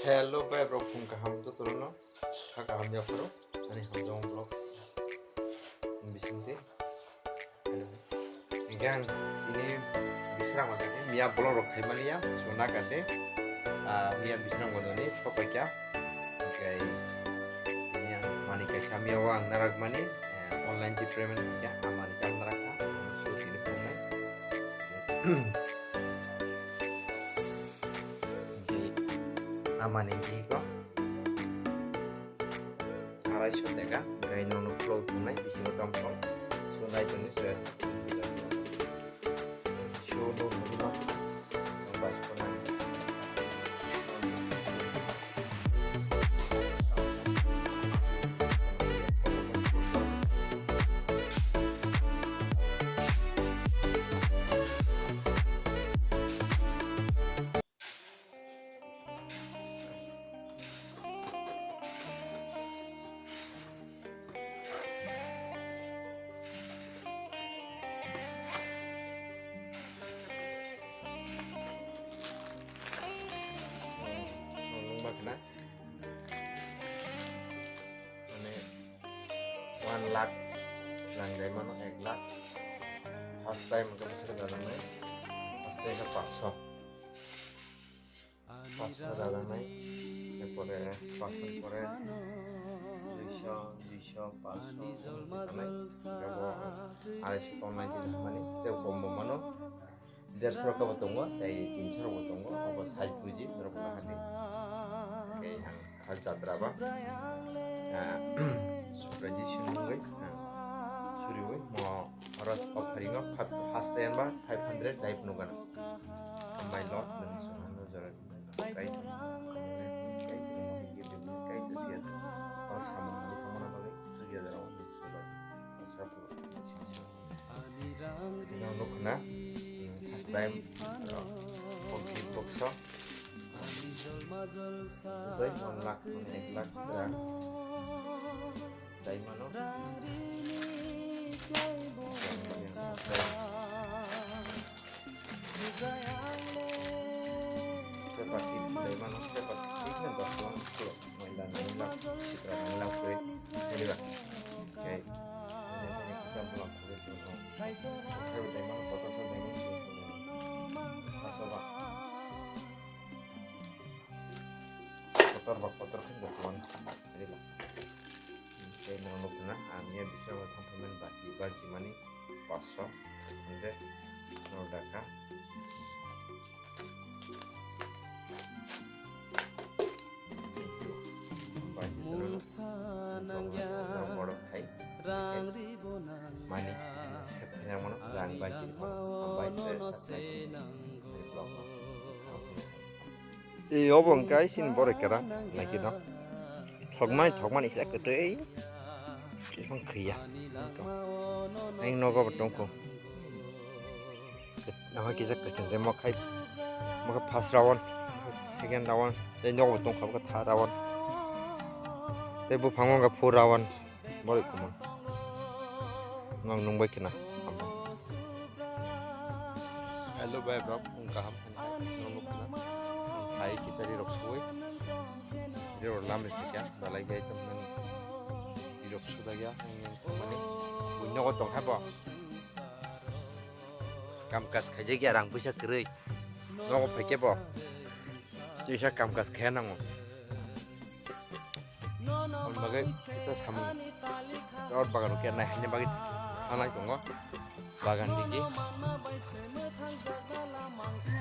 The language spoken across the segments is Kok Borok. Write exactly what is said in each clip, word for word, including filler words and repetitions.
Hello bai bro, phung kaham jotono. Kha kaham yapharo ani hamjong vlog bisingte. Hingke ang tini bisrang wadani miya vlog rok khaimani ya, so nakate, ah, miya bisrang wadani sopaikha. Hingke miya mani kaisa miya o ang narakmani, eh, online di payment hingke amani kang narakha, so tini phungnai. Hingke amani hingke ko. Arai so teka, gai nono flow tunai, bisingo tong tong. So nai toni so ya sa. So no no no. Bas ko nai. Nung bakna. Mane one lakh rang dai mano, ek lakh. First time ke besar dalam nai. First time ke পাঁচশো. পাঁচশো dalam nai. Erpore পাঁচশো pore দুইশো, দুইশো, পাঁচশো, এরকম আড়াইশো ton nai di mani. Tei kom bo mano. দেড়শো rok bo tongo, tei তিনশো rok bo tongo, abo side buji norok bo nahadi. Tei ang kha jatra ba, ah, Subraji sinungwi, ah, suriwi mo oro offering o first time ba five hundred live nugana. Hambai lo, nwng swnamno jora kai, kai, kai, oro samung nugwi tongmani bagwi suriya jora o nwng subai. Nang nukna, hmm, first time, uh, o gift box o. Tei one lakh, one lakh rang. Dai mano. Paper tip, dai mano, paper tip na dos lakh. Maila nangla, sitra nangla koi, seliba. Kei, ini kita bulan kulit dulu. Saya udah mau foto tuh ini sih. Masuk, Pak. Kotor, Pak, kotor kan gak suan. Seliba. Kei mau nukna, amnya bisa mau sampai main baki, baki mani. পাঁচশো, hundred, no dakha. Thank you. Bai, borok hai. Mani, sep, yang mana? Rang bai sini, hambai, saya subscribe. Dari vlog. E, obo hwnkhe ai chini borok kera, naikhe no. Thokmani, thokmani khe kwtwi. Khe phang khaiya. Ang nogo bo tongkho. Nang kisa kwchwng tei mokhai. Mokhe first round, second round, tei nogo bo tongkha, bo khe third round. Tei buphango wngkha four round. Borok kwma. Nwng nung bai khna. Hello bai bro, nwng kaham. Nwng nung khna. Hai kita ri rok sui. Ri rok lam ri kya, dalai gai tam nang. Ri rok su da ya, nwng mani. Buino ko tong hai bo. Kam kas khaijak ya, rang puisa kwrwi. Nogo phaikhe bo. Tisa kam kas khaya nango. Aboni bagwi kita samung. Rot bagan rok kernai hanya bagwi thanai tongo. Bagan digi.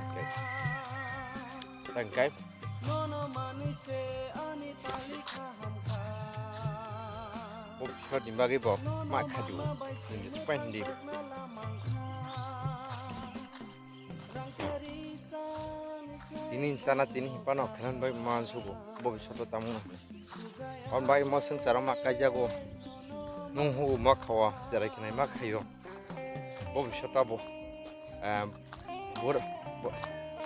Okay. Tangkai. Bo biswatni bagwi bo ma khaju. Hindi supai hindi. Tini chana tini himpano khenan bai mansugo, bo bisoto tamo na. On bai mo swngcharo ma kaijago. Nung hugo ma khawa, jerai khenai ma khayo. Bo bisoto bo, em, bur-, bu-,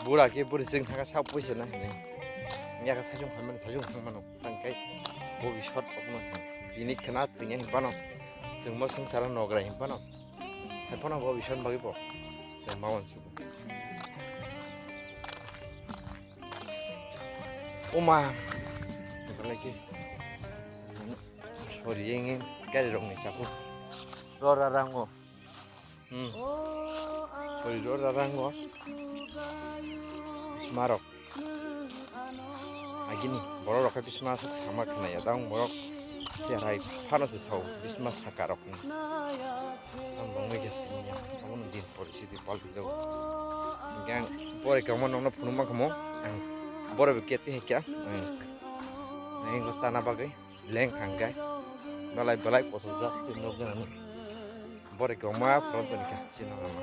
bura ke buri jeng thaka sa puisa na hinai. Nya ka sajung phaimani, sajung phaimano. Tangkai bo bisot okno. Tini khena thwini himpano. Swngmo swngcharo nogra himpano. Haiphano bo bison bagwi bo se ma uansukgo. Uma. Lagi. Sorry, ini gari rong ni chaku. Rora rango. Hmm. Sorry, rora rango. Marok. Agini, borok rok khe bisma aswk sama khna ya, dang borok cherai phano se sao, bisma saka rok ni. Ang bangwi khe sani ya, abo no din pori sidi pal bido. Gang pori kamo nokno phunuk ma khamo, ang boro bi keti hai kya, ang, ang go sana bagwi leng thang kai, belai belai kotor jak chini nok gana ni. Bori kamo ma phunuk toni kya chini nok gana.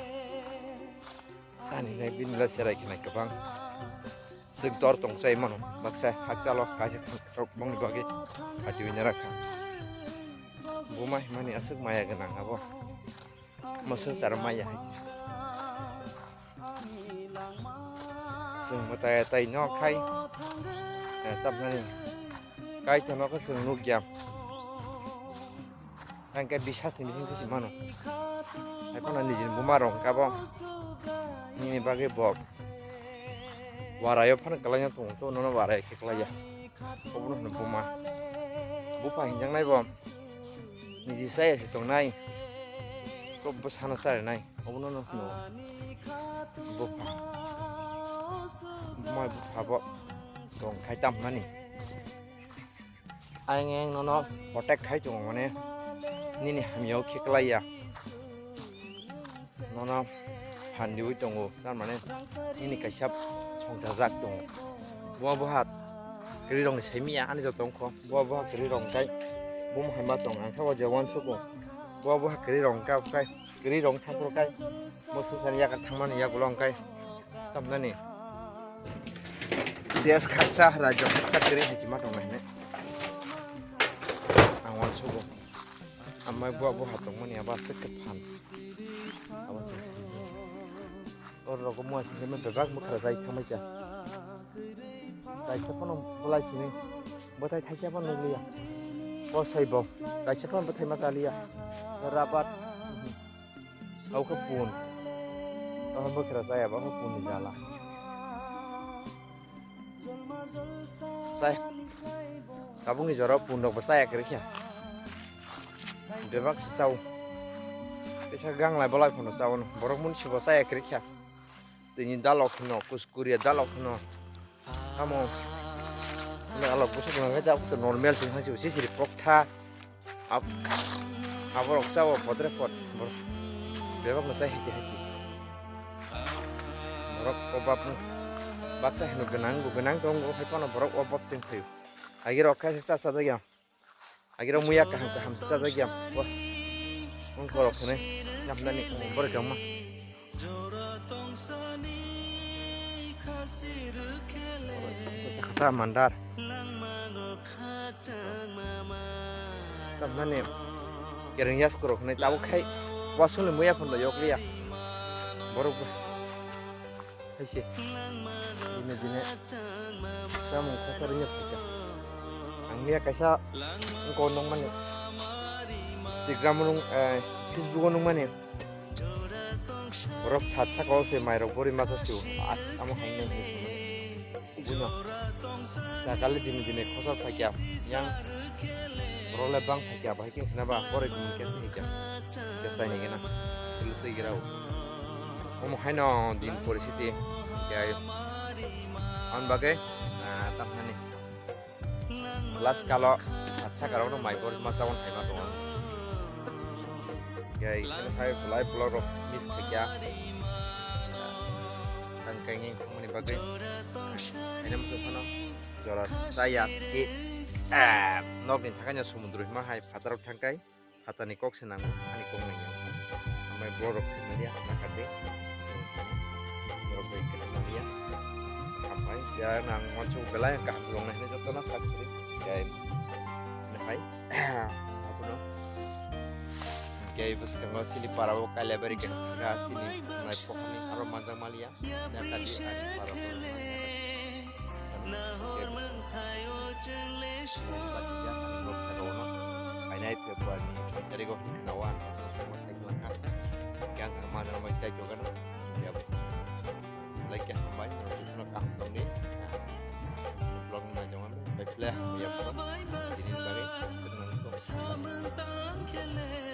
Ani nai bini la serai khna kwbang. Swk dor tong chai mano, baksa hakchalo kaisa thang rok bongni bagwi phati wina rakha. Buma himani aswk maya gwnang abo. Mwswk charo maya hai se. Chwng mwtai tai no khai. Eh, tamnani. Kai tongno khe chwng nukya. Ang khe bisas ni bising se mano. Hai phano nijini buma rong kabo. Nini bagwi bo. Warayo phano kwlaina tongo, to nono warai khe kwlaiya. Obono hwno buma. Bupha hinjaknai bo. Niji saya se tongnai. Kok bo sana sarinai. Obono no hwno. Bupha. Buma bupha bo. Tong khai tamnani. Ayang ayang nono protect khai tongo mane nini hamya o khe kwlaiya. Nono phandiwi tongo, tar mane nini kaisa songchajak tongo. Bo bo hat kwrwi rokni saimiya ani joto wngkho. Bo bo hat kwrwi rok kai bum haima tong ang khe o jaga uansugo. Bo bo hat kwrwi rok kai. Kwrwi rok thangphuru kai, bo swngcharni yakar thangmani yagulo hwnkhe tamnani. Desh khaksa, rajyo khaksa kwrwi hai se ma tongnai hinwi ang uansugo. Amai bo bo ha tongmani abo aswk khe phan. Abo se oro rogo mua singkhe bebak mwkhra jai thangmai kha. Kaisa phano bolai sini bwthai thaisa phano nukliya. Kosoi bo kaisa phano bwthai ma chaliya. Rabat. Au khe pun. Au bwkhra chaya bo khe pun ni jala. Chai. Tabukni jora pun rok bo chaya kwrwi kha. Bebak se chao. Teisa ganglai bolai phano chao no. Borok mun si bo chaya kwrwi kha. Tini dalok hino, kuskuriya dalok hino. Amo. Dalok bwswk nang khe dalok to normal sing hai se siri pok tha. Ab-, aborok chao podre pod. Bor-, bebak no chai hai hai se. Borok o bap no. Baksa hino gwnang, gwnang tongo, hai phano borok o bap sing thaio. Agi rok khai se cha cha jagya. Agiro muya kaham kaham chajak ya. Wah. Wng borok hwnwi. Namnani borok kama. Kata mandar. Namnani. Kereng yas korok hwnwi tabuk khai. Wasungni muya phano yokliya. Borok. Hai se. Dine dine samung khatar wngya phaikha. Ang miya kaisa wngkha o nukmani. Instagram o nung, eh, Facebook o nukmani. Borok sat saka o se mairok bori masa se o. At amo hai nai hinwi samani. Buino. Sakali dine dine khosor phaikha. Yang borok le bang phaikha, bahai khe sina ba, borok ni khe phaikha. Khe saini gana. Tulu twi gira o. Omo haino din porisiti. Khe ayo. Ang bagwi, ah, tamnani. Last kalo, sat saka rok no mai bor ma chabon hai ma tongo. Khe hai belai vlog rok miss khaikha. Tang kainwi thangmani bagwi. Haino muchung phano jora chaya khe, ah, nokni thangkhaino sumundru hima hai phatarok thangkai. Phatani kok se nango, ani kok nangya. Amai borok khaimaliya, nakate. Borok bai khaimaliya. Hambai, ya nang wansu belai kaham rong nai joto na sakri. Jai. Nahai. Apono. Jai bwskango chini para o kailabari khe, chini nai pokhani aro manjak maliya. Naka di ani para borok nang naka. San, ya, ya, ani nok saka ono. Kainai February ni soi tarikh o hwnwi khna o ang, ang sai langkha. Yang ang ma jana bai sai jogano. Ya, like ya, hambai, norok jotono kaham tongdi. vlog nai jong bai khle ya tini bagwi swnang.